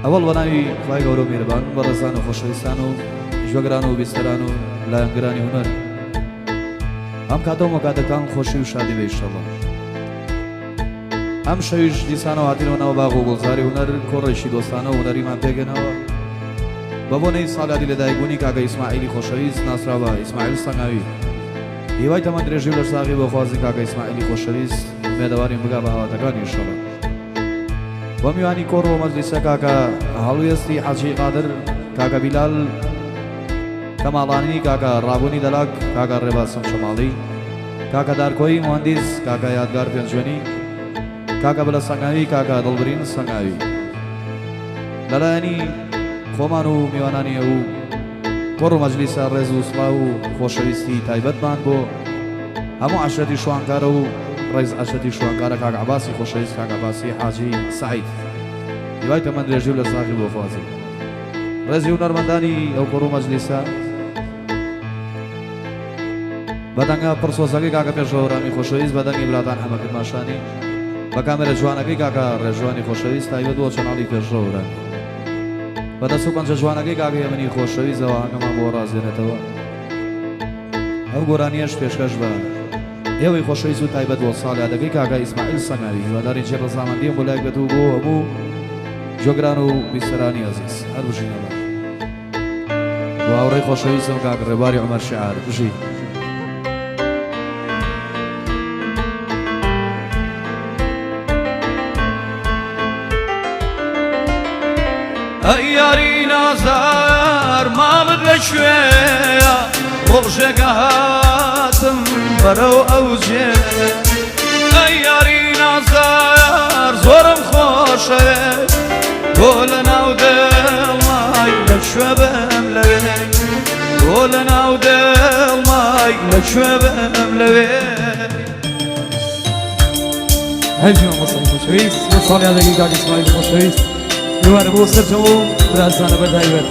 ئەوەڵ بە ناوی خوای گەورە و میهرەبان، بەڕێزان و خۆشەویستان و گوێگران و بیستەران و لایەنگرانی هونەر، ئەم کاتە و مەکاتەکان خۆشی و شادی بێ ئیشەڵڵا. ئەم شەویش دیسانەوە هاتینەوە ناو باغ و گوڵزاری هونەر، کۆڕێکی دۆستانە و هونەریمان پێکهێناوە بە بۆنەی ساڵیادی لەدایکبوونی کاکە ئیسماعیلی خۆشەویست ناسراو بە ئیسماعیل سەنگاوی. هیوای تەمەن درێژی و لەشساغی بۆ خوازین کاکە ئیسماعیلی خۆشەویست، ئومێدەوارین بگا بە ئاواتەکانی ئیشەڵڵا. بۆ میوانی کۆڕ و مەجلیسە کاکە هەڵوێستی حاجی قادر، کاکە بیلال کەماڵانی، کاکە ڕابوونی دەلاک، کاکە ڕێباز چەمچەماڵی، کاکە دارکۆیی موهەندیس، کاکە یادگار پێنجوێنی، کاکە بلە سەنگاوی، کاکە دڵبرین سەنگاوی. لەلایەنی خۆمان و میوانانی ئەو کۆڕ و مەجلیسە ڕێز و سڵاو و خۆشەویستی تایبەتمان بۆ هەموو عەشرەتی شوانکارە و ڕێز عەشرەتی شوانکارە کاک عەباسی خۆشەویست کاک عەباسی حاجی سەعید هیوای تەمەن درێژی و لەساغی بۆ خوازین ڕێزی هونەرمەندانی ئەو کۆڕ و مەجلیسە بە دەنگە پڕسۆزەکەی کاکە پێشڕەورامی خۆشەویست بە دەنگی براتان حەمە کرماشانی بە کامێرە جوانەکەی کاکە ڕێژوانی خۆشەویست تایبەت بۆ چەناڵی پێشڕەورامی بە دەست و پەنجە جوانەکەی کاکە هێمنی خۆشەویستەوە ئاهەنگەمان بۆ ڕازێنێتەوە. ئەو گۆرانیەش پێشکەش بە ئێوەی خۆشەویست و تایبەت بۆ ساڵیادەکەی کاکە ئیسماعیل سەنگاوی. هیوادارین جێی ڕەزامەندیم بۆ لایک بێت و بۆ هەموو گوێگران و بیسەرانی ئەزیز. هەر بژین ئەمە بۆ هاوڕێی خۆشەویستم کاک ڕێبواری عومەر شیعار. بژی. ئەی یاری نازار ماڵت لە کوێیە؟ ڕۆژێک هاتم بەرەو ئەو جێ. ئەی یاری نازار زۆرم خۆشەوێ، تۆ لە ناو دڵمای لە کوێ بم لەوێ، تۆ لە ناو دڵمای لە کوێ بم لەوێ. هەرجی مامۆستای خۆشەویست بۆ ساڵیادەکەی کاک ئیسماعیلی خۆشەویست دووبارە بۆ سەرجەم و برازانە بە تایبەت.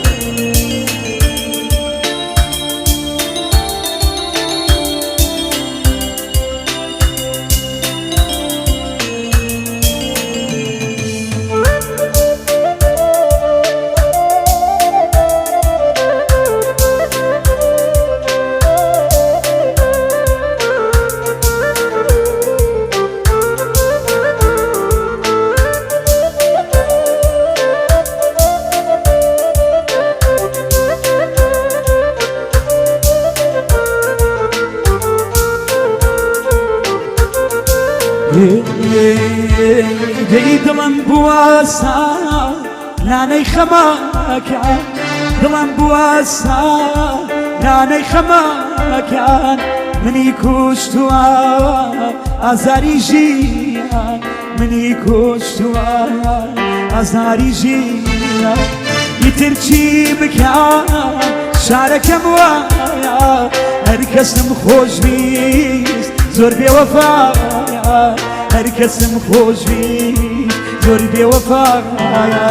دەی دڵم بووە سا نانەی خەماکان، دڵم بووە سا نانەی خەماکان، منی کوشتووە ئازاری ژیان، منی کوشتووە ئازاری ژیان. ئیتر چی بکەم شارەکەم وایە، هەر کەسم خۆشویست زۆر بێوەفایە، هەر کەسم خۆشویست زۆر بێوەفایە.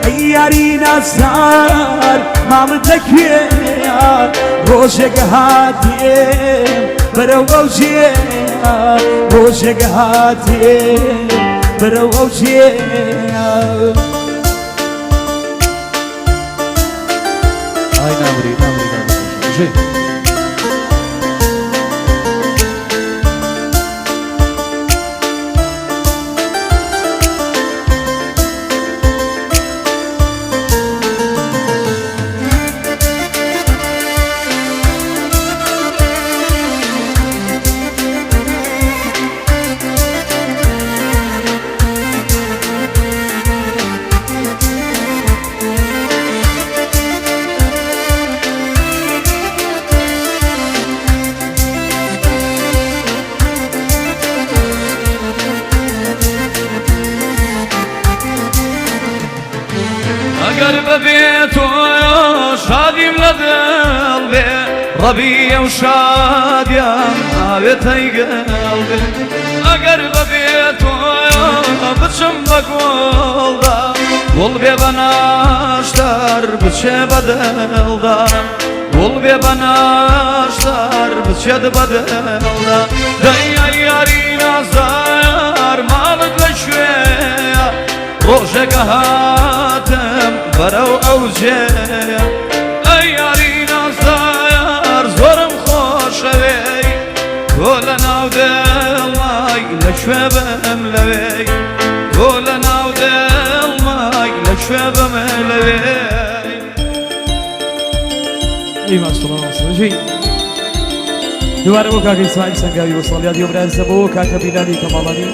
ئەی یاری نازدار ماڵت لەکوێیە؟ ڕۆژێک هاتێم بەرەو ئەو جێیە، ڕۆژێک هاتێم بەرەو ئەو جێیە. ئای نامری نامری نامری بژی. ئەگەر بەبێ تۆ شادیم لە دڵ بێ، ڕەبی ئەو شادیان ئاوێتەی گەڵ بێ. ئەگەر بەبێ تۆ بچم بە گوڵدا، گوڵ بێ بە ناشتەر بچێ بە دڵدا، گوڵ بێ بە ناشتەر بچێت بە دڵدا. دەی ئەی یاری نازار ماڵت لەکوێیە؟ ڕۆژێک هاتم بەرەو ئەو جێیە. ئەی یاری نازدار زۆرم خۆشەوێی، تۆ لە ناو دڵمای لەکوێ بم لەوێی، تۆ لە ناو دڵمای لەکوێ بم لەوێی. ئەی ماشەڵڵا مامۆستا بژی. دووبارە بۆ کاکە ئیسماعیل سەنگاوی بۆ ساڵیادی و برایزە بۆ کاکە بیلالی کەماڵانی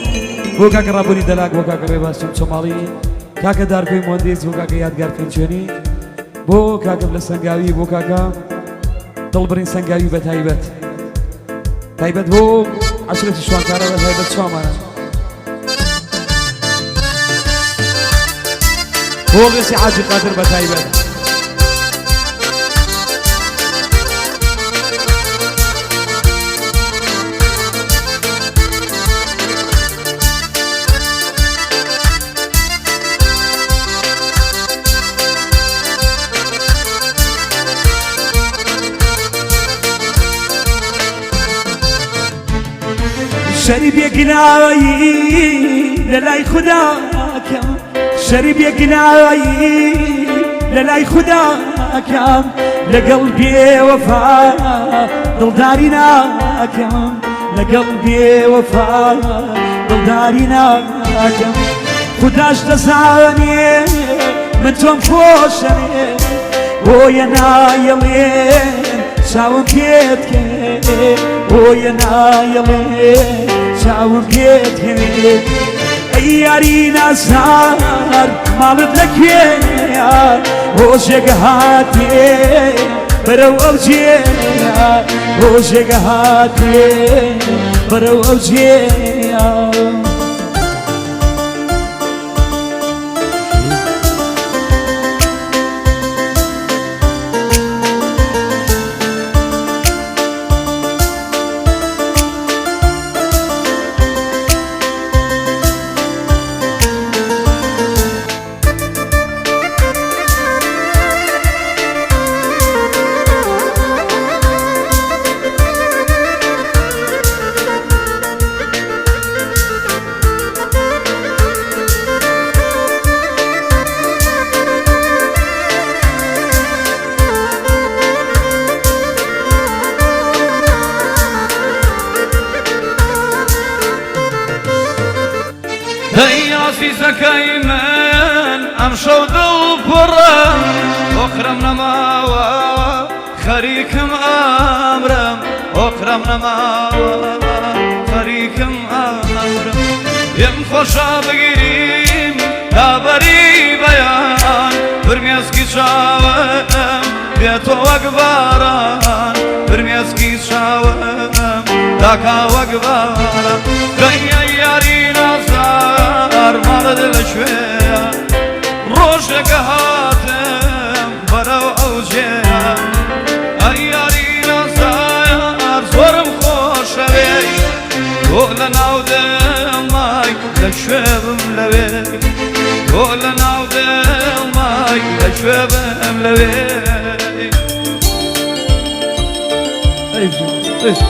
بۆ کاکە ڕابوونی دەلاک بۆ کاکە ڕێباز چەمچەماڵی کاکە دارکۆی مۆندیس بۆ کاکە یادگار پێنجوێنی بۆ کاکە لە سەنگاوی بۆ کاکە دڵبرین سەنگاوی بە تایبەت تایبەت بۆ عەشرەتی شوانکارە بە تایبەت چوامانە بۆ ڕێسی حاجی قادر بە تایبەت. شەریب یەکنایی لە لای خوداکەم، شەریب یەکنایی لە لای خوداکەم، لەگەڵ بێوەفا دڵداری ناکەم، لەگەڵ بێوەفا دڵداری ناکەم. خوداش دەزانێ من تۆم خۆشەوێ، بۆیە نایەڵێ چاوم پێت کێ، بۆیە نایەڵێ چاوم پێت کێ. ئەی یاری نازار ماڵت لەکوێیە؟ ڕۆژێک هاتێ بەرەو ئەو جێیە، ڕۆژێک هاتێ بەرەو ئەو جێیە. دەی ئازیزەکەی من ئەمشەو دڵ پڕە، ئۆقرەم نەماوە خەریکم ئامرم، ئۆقرەم نەماوە خەریکم ئامرم. پێم خۆشە بگیریم تا بەری بەیان، فرمێسکی چاوم بێتۆ وەک باران، فرمێسکی چاوم داکا وەک باران. دەی ئەی یاری نازار ماڵت لەکوێیە؟ ڕۆژێکە هاتم بەرەو ئەو جێیە. ئەی یاری نازار زۆرم خۆشەوێی، تۆ لە ناو دڵمای لەکوێ بم لەوێ، تۆ لە ناو دڵمای لەکوێ بم لەوێ. ئەی بژی مامۆستا بژی.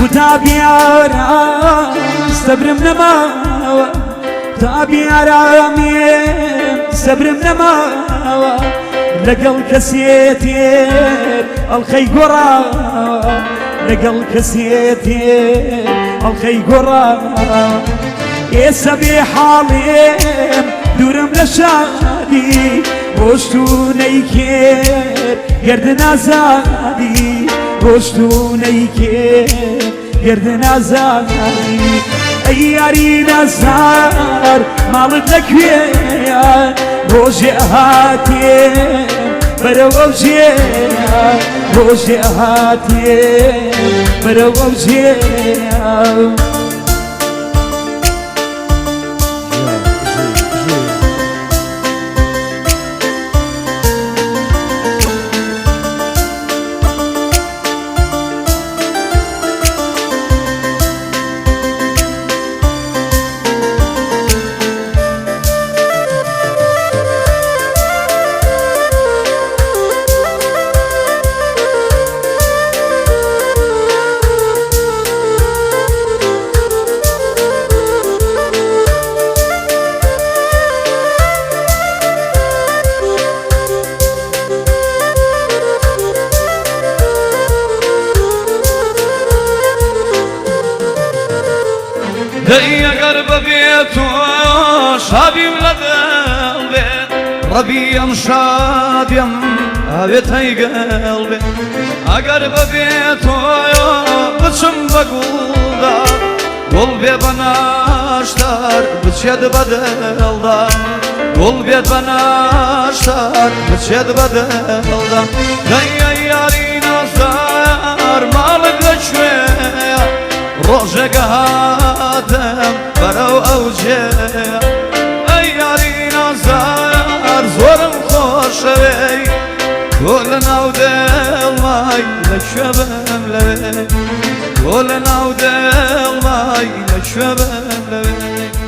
خودا بیارام سەبرم نەماوە، تا بیارامێم سەبرم نەماوە، لەگەڵ کەسێتێ ئەڵلقەی گۆڕاوە، لەگەڵ کەسێتێ ئەڵلقەی گۆڕاوە. ئێسە بێ حاڵێم دوورم لە شادی، ڕۆشت و نەیکرد گەردن ئازادی، ڕۆشت و نەیکرد گەردن ئازادی. ئەی یاری نازار ماڵت لەکوێیە؟ ڕۆژێ هاتێ بەرەو ئەو جێیە ڕۆژێ ئەهاتێ بەرەو ئەو جێیە. دەی ئەگەر بەبێ تۆ شادیم لە دڵ بێ، ڕەبی ئەم شادیم ئاوێتەی گڵ بێ. ئەگەر بەبێ تۆ بچم بە گوڵدا، گوڵ بێ بە ناشتار بچێت بە دڵدا، گوڵ بێت بە ناشتار بچێت بە دڵدا. دەی ئەی یاری نازدار ماڵت لەکوێیە؟ ڕۆژێک هاتم بەرەو ئەو جێیە. ئەی یاری نازدار زۆرم خۆشەوێی، تۆ لە ناو دڵمای لەکوێ بم لەوێ، تۆ لە ناو دڵمای لەکوێ بم لەوێ.